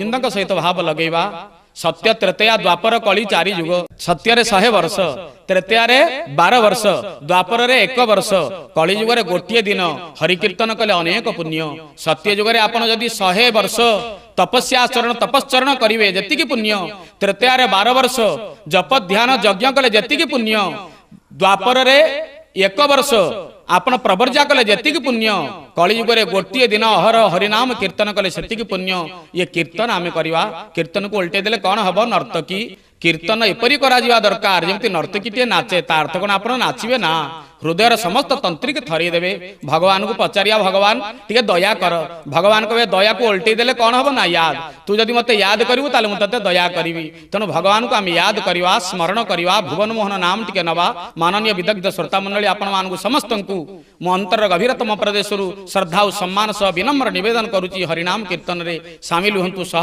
ଗୋବିନ୍ଦଙ୍କ ସହିତ ଭାବ ଲଗେଇବା। ସତ୍ୟ, ତ୍ରେତୟା, ଦ୍ୱାପର, କଳି ଚାରି ଯୁଗ। ସତ୍ୟରେ 100 ବର୍ଷ, ତ୍ରେତୟାରେ 12 ବର୍ଷ, ଦ୍ୱାପରରେ 1 ବର୍ଷ, କଳି ଯୁଗରେ ଗୋଟିଏ ଦିନ ହରିକୀର୍ତ୍ତନ କଲେ ଅନେକ ପୁଣ୍ୟ। ସତ୍ୟ ଯୁଗରେ ଆପଣ ଯଦି 100 ବର୍ଷ ତପସ୍ୟା ଆଚରଣ, ତପଶ୍ଚରଣ କରିବେ, ଯେତିକି ପୁଣ୍ୟ, ତ୍ରେତୟାରେ 12 ବର୍ଷ ଜପ, ଧ୍ୟାନ, ଯଜ୍ଞ କଲେ ଯେତିକି ପୁଣ୍ୟ, ଦ୍ୱାପରରେ 1 ବର୍ଷ ଆପଣ ପ୍ରବର୍ଜା କଲେ ଯେତିକି ପୁଣ୍ୟ, କଳିଯୁଗରେ ଗୋଟିଏ ଦିନ ଅହର ହରିନାମ କୀର୍ତ୍ତନ କଲେ ସେତିକି ପୁଣ୍ୟ। ଇଏ କୀର୍ତ୍ତନ ଆମେ କରିବା। କୀର୍ତ୍ତନକୁ ଓଲଟେଇ ଦେଲେ କ'ଣ ହବ? ନର୍ତ୍ତକୀ। କୀର୍ତ୍ତନ ଏପରି କରାଯିବା ଦରକାର ଯେମିତି ନର୍ତ୍ତକୀଟିଏ ନାଚେ। ତା ଅର୍ଥ କ'ଣ ଆପଣ ନାଚିବେ ନା, ହୃଦୟର ସମସ୍ତ ତନ୍ତ୍ରିକ ଥରେଇ ଦେବେ। ଭଗବାନଙ୍କୁ ପଚାରିବା, ଭଗବାନ, ଟିକେ ଦୟା କର। ଭଗବାନ କହିବେ, ଦୟାକୁ ଓଲଟେଇ ଦେଲେ କ'ଣ ହବ ନା ୟାଦ। ତୁ ଯଦି ମୋତେ ୟାଦ କରିବୁ, ତାହେଲେ ମୁଁ ତତେ ଦୟା କରିବି। ତେଣୁ ଭଗବାନଙ୍କୁ ଆମେ ୟାଦ କରିବା, ସ୍ମରଣ କରିବା, ଭୁବନ ମୋହନ ନାମ ଟିକେ ନେବା। ମାନନୀୟ ବିଦଗ୍ଧ ଶ୍ରୋତା ମଣ୍ଡଳୀ, ଆପଣମାନଙ୍କୁ ସମସ୍ତଙ୍କୁ ମୁଁ ଅନ୍ତରର ଗଭୀରତମ ପ୍ରଦେଶରୁ ଶ୍ରଦ୍ଧା ଓ ସମ୍ମାନ ସହ ବିନମ୍ର ନିବେଦନ କରୁଛି, ହରିନାମ କୀର୍ତ୍ତନରେ ସାମିଲ ହୁଅନ୍ତୁ। ସହଜ